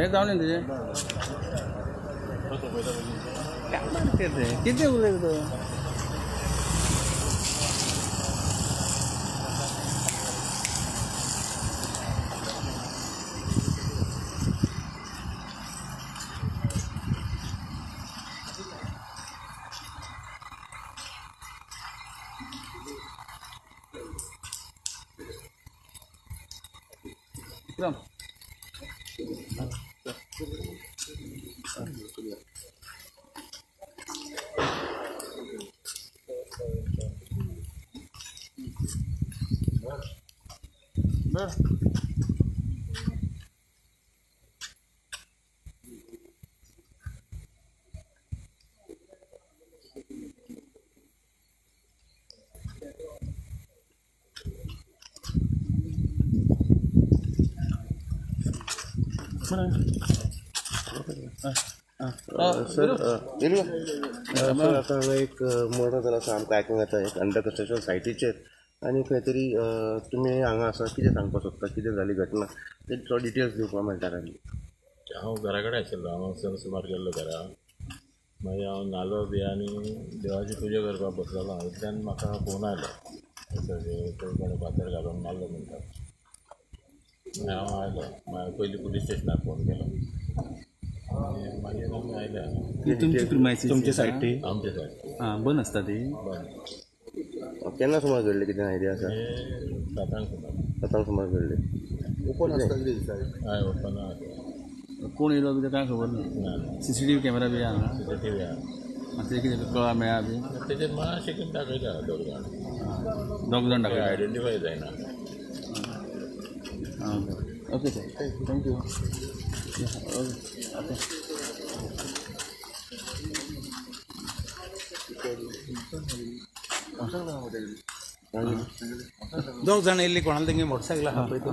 जावन तुजें कितें उलयता तो. विक्रम सर सर आतां हांगा एक मर्डर जाला आसा आमकां आयकूंक येता एक अंडर कन्स्ट्रक्शन सायटीचेर आनी खंय तरी तुमी हांगा आसा कितें सांगपाक सोदता कितें जाली घटना ते थोडे डिटेल्स दिवपाक मेळटा आनी हांव घरा कडेन आशिल्लो. हांव सुमार गेल्लो घरा. मागीर हांव न्हालो बी आनी देवाची पुजा करपाक बसलेलो. इतल्यान म्हाका फोन आयलो थंय कोणें फातर घालून मारलो म्हणटा. मागीर हांव आयलो. मागीर पयलीं पुलीस स्टेशनाक फोन केलो. मागीर आमी आयले. तुमची प्रिमायसीस तुमच्या सायटी आमच्या सायटी आं बंद आसता ती. बंद. केन्ना सुमार घडली कितें आयडिया आसा? 7 सुमार. 7 सुमार घडली. ओपन आसता कितें? हय ओपन आसा. कोण येयलो बी कांय खबर ना. सीसीटीव्ही कॅमेरा बी आहा? सीसीटीव्ही आहा. तेजेर कितें कळा मेळ्ळा बी? तेजेर मातशें कितें दाखयता दोग जाण. दोग जाण दाखयता. आयडेंटिफाय जायना. आं okay sir, thank you. Okay okay. दोग जाण येयल्ली कोणाला तेंगे मोटरसायकल आहा पळय तो.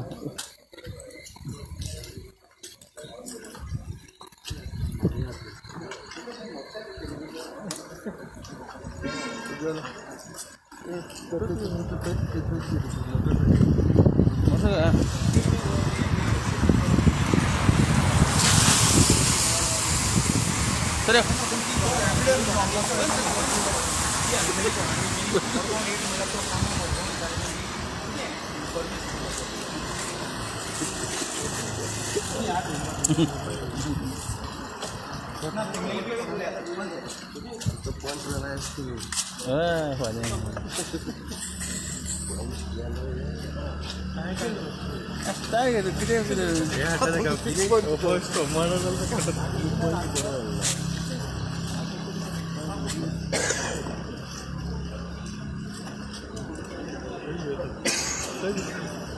सर काय कितें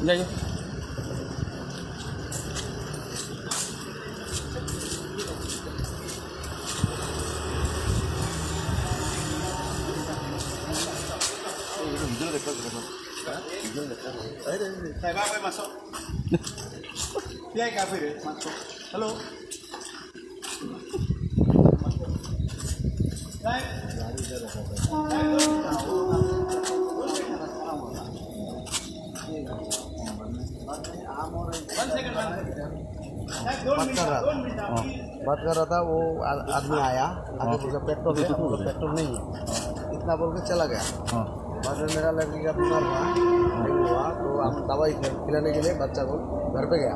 जाइए. हॅलो बात कर रहा था वो आदमी आया, आगे बोला पेट्रोल है, बोला पेट्रोल नहीं है, इतना बोल के चला गया। बाद में मेरा लड़की का बीमार हुआ, डेंगू हुआ, तो हम दवाई खिलाने के लिए बच्चा को घर पे गया।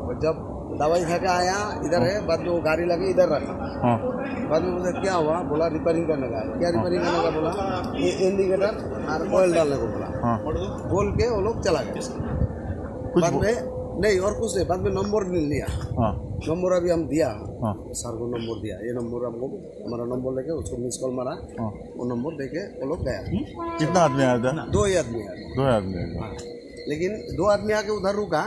और जब दवाई खा के आया इधर है, बाद में वो गाड़ी लगी इधर रखा। बाद में बोला क्या हुआ, बोला रिपेयरिंग करने का। क्या रिपेयरिंग करने का बोला, ये इंडिकेटर और ऑयल डालने को बोला। बोल के वो लोग चला गया। बाद में नहीं और कुछ नहीं, बाद में नंबर लिया। नंबर अभी हम दिया सर को, नंबर दिया, ये नंबर हमको, हमारा नंबर लेके उसको मिस कॉल मारा, वो नंबर देके वो लोग गया। कितना आदमी आया था? 2 ही आदमी आया। 2 आदमी आया, लेकिन 2 आदमी आके उधर रुका,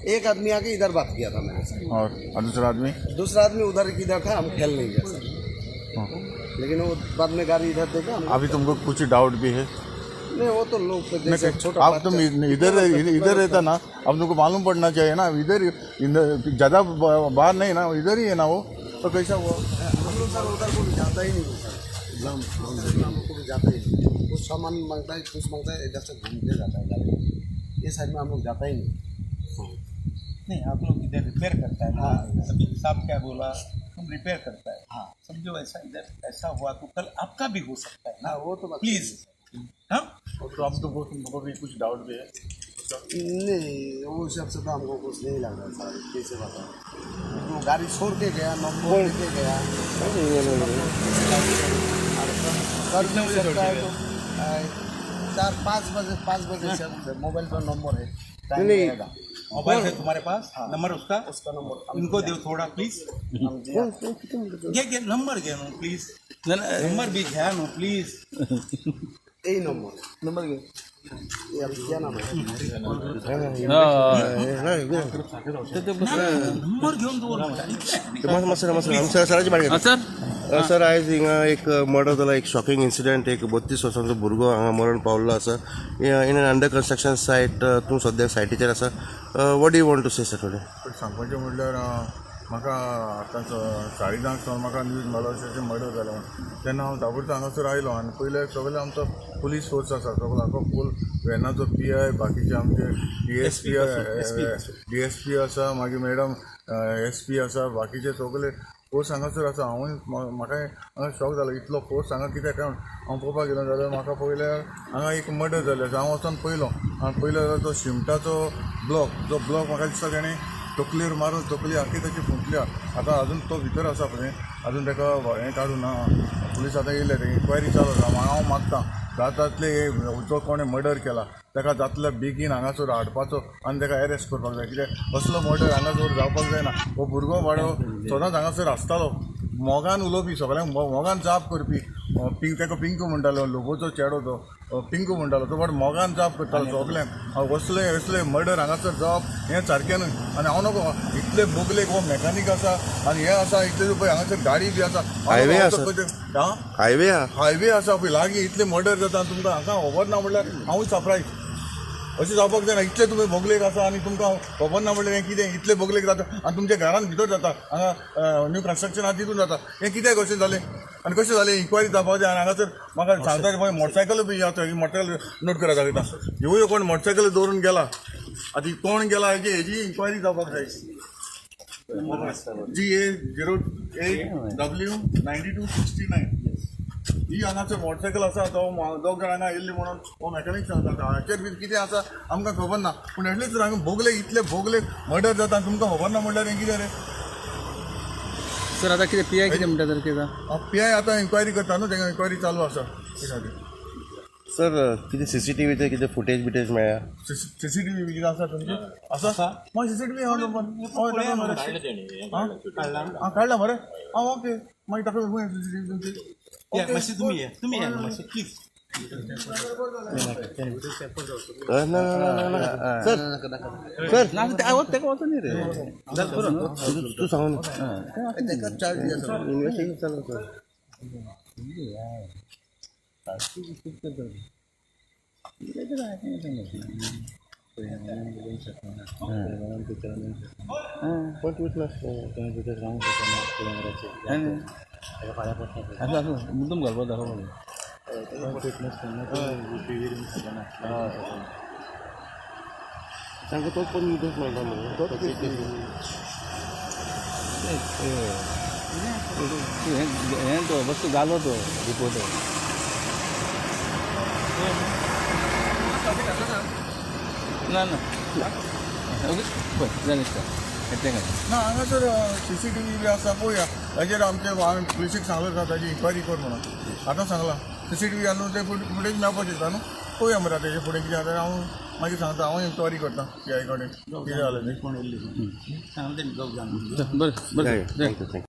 एक आदमी आके इधर बात किया था मेरे से। और दूसरा आदमी? दूसरा आदमी उधर किधर था, हम खेल नहीं गया सर। लेकिन वो बाद में गाड़ी इधर देखा। अभी तुमको कुछ डाउट भी है? नहीं, वो तो लोग जैसे छोटा अब तुम इधर इधर रहता ना, अब तुमको मालूम पड़ना चाहिए ना। इधर ज़्यादा बाहर नहीं ना, इधर ही है ना वो, तो कैसा हुआ? हम लोग सर उधर को जाता ही नहीं सर, हम लोग को भी जाता ही नहीं। कुछ सामान मांगता है, कुछ मांगता है, इधर से घूम के जाता है गाड़ी, ये साइड में हम लोग जाता ही नहीं। नहीं, आप लोग इधर रिपेयर करता है ना। अभी साहब क्या बोला, तुम रिपेयर करता है। हाँ, समझो ऐसा इधर ऐसा हुआ तो कल आपका भी हो सकता है ना। वो तो प्लीज़। हाँ, तो अब तो तुमको भी कुछ डाउट भी है? नहीं, वो हिसाब से तो हमको कुछ नहीं लग रहा सर, कैसे बताओ। वो गाड़ी छोड़ के गया, नंबर लेके गया, कर नहीं सकता है तो 4-5 बजे, 5 बजे से मोबाइल पर नंबर है। नहीं, मोबाइल है तुम्हारे पास? नंबर उसका? उसका नंबर उनको दो थोड़ा प्लीज। घे नंबर घे न्हू प्लीज, नंबर बी घ्या न्हू प्लीज। यही नंबर नंबर घे। ये अभी क्या नाम है? नंबर घेवन दवर। मातसो सराची बारी। सर सर, आयज हिंगा एक मर्डर जाला, एक शॉकिंग इन्सिडंट। एक 32 वर्सांचो भुरगो हांगा मरण पावल्लो आसा in an under construction site. तूं सद्याक सायटीचेर आसा, what do you want to say sir? थोडें सांगपाचें म्हणल्यार म्हाका आतां 10:30 सावन म्हाका न्यूज मेळ्ळो अशें मर्डर जालें म्हणून। तेन्ना हांव ताबडतोब हांगासर आयलो आनी पयलें सगळें आमचो पुलीस फोर्स आसा सगळो आखो फूल वेनाचो PI, बाकीचे आमचे DSP आसा, मागीर मॅडम SP आसा, बाकीचे सगळे फोर्स हांगासर आसा। हांवूय म्हाका हांगा शॉक जालो, इतलो फोर्स हांगा कित्याक काय हांव पळोवपाक गेलो जाल्यार म्हाका पळयल्यार हांगा एक मर्डर जाल्लें आसा। हांव वचोन पळयलो आनी पळयलो जाल्यार तो शिमटाचो ब्लॉक, जो ब्लॉक म्हाका दिसता तेणें तकलेर मारून तकली आखी ताची फुटल्या। आतां अजून तो भितर आसा पळय, अजून ताका हें काडूं ना, पुलीस आतां येयले, तें इन्क्वायरी चालू आसा। हांव मागता जातातले जो कोणें मर्डर केला ताका जातल्या बेगीन हांगासर हाडपाचो आनी ताका एरेस्ट करपाक जाय। कित्याक असलो मर्डर हांगासर जावपाक जायना। हो भुरगो वाडो सदांच हांगासर आसतालो, मोगान उलोवपी, सगळ्यांक मोगान जाप करपी। ताका पिंकू म्हणटालो, लोबोचो चेडो तो पिंकू म्हणटालो, तो बट मोगान जाप करतालो सगळ्यांक। असले असले मर्डर हांगासर जावप हें सारकें न्हय। आनी हांव नको इतले बोगलेक हो मेकानीक आसा आनी हें आसा, इतले पळय हांगासर गाडी बी आसा, हायवे आसा, हायवे हायवे आसा पळय लागीं, इतले मर्डर जाता आनी तुमकां हांगा खबर ना म्हणल्यार हांवूय सरप्रायज। अशें जावपाक जायना। इतले तुमी बोगलेक आसा आनी तुमकां खबर ना म्हणल्यार हें कितें? इतले बोगलेक जाता आनी तुमच्या घरान भितर जाता, हांगा न्यू कन्स्ट्रक्शन आसा तितून जाता, हें कित्याक अशें जालें आनी कशें जालें? इन्क्वायरी जावपाक जाय। आनी हांगासर म्हाका सांगता मोटरसायकल बी आसा, मोटरसायकल नोट करा दाखयता, ह्यो कोण मोटरसायकल दवरून गेला, आतां कोण गेला हेजी हेजी इन्क्वायरी जावपाक जाय। GA 08W 9269 ही हांगासर मोटरसायकल आसा, तो दोग जाण हांगा येयल्ली म्हणून हो मेकॅनीक सांगता। हाचेर बी कितें आसा आमकां खबर ना, पूण एटलीस्ट हांगा बोगले इतले बोगले मर्डर जाता आनी तुमकां खबर ना म्हणल्यार हें कितें रे? सर आतां कितें PI कितें म्हणटा तर कितें? PI आतां इन्क्वायरी करता न्हू, तेंका इन्क्वायरी चालू आसा ते खातीर। सर कितें CCTVचेर कितें फुटेज बिटेज मेळ्ळ्या? CCTV कितें आसा तुमचें? आसा? मागीर CCTV आहा न्हू? काडला मरे? आं ओके, मागीर ताका CCTV तुमची। मातशें तुमी या, तुमी या मातशें प्लीज। ना ना सर सर ना तेका वचोन रे, तूं सांग इन्वेस्टिगेशन चालू आसा। मुद्दम घालपाक दाखोवपाक तांकां तोच पण मुद्दोच मेळटा मरे। हें तो बस घालो तो रिपोर्टर। ना ना, ओके, पळय जालें दिसता तें काय ना, हांगासर CCTV बी आसा, पळोवया. ताजेर आमचे हांवें पुलिसीक सांगलें आसा, ताजी इन्क्वायरी कर म्हणून आतां सांगलां. CCTV न्हू ते फुटेज मेळपाक शकता न्हू. पळोवया मरे तेजे फुडें कितें जाता. हांव मागीर सांगता, हांव इन्क्वायरी करता पी I कडेन कितें जालें तें. कोण येयल्ली सांगलें तेणी, दोग जाण. बरें बरें. Thank you, thank you.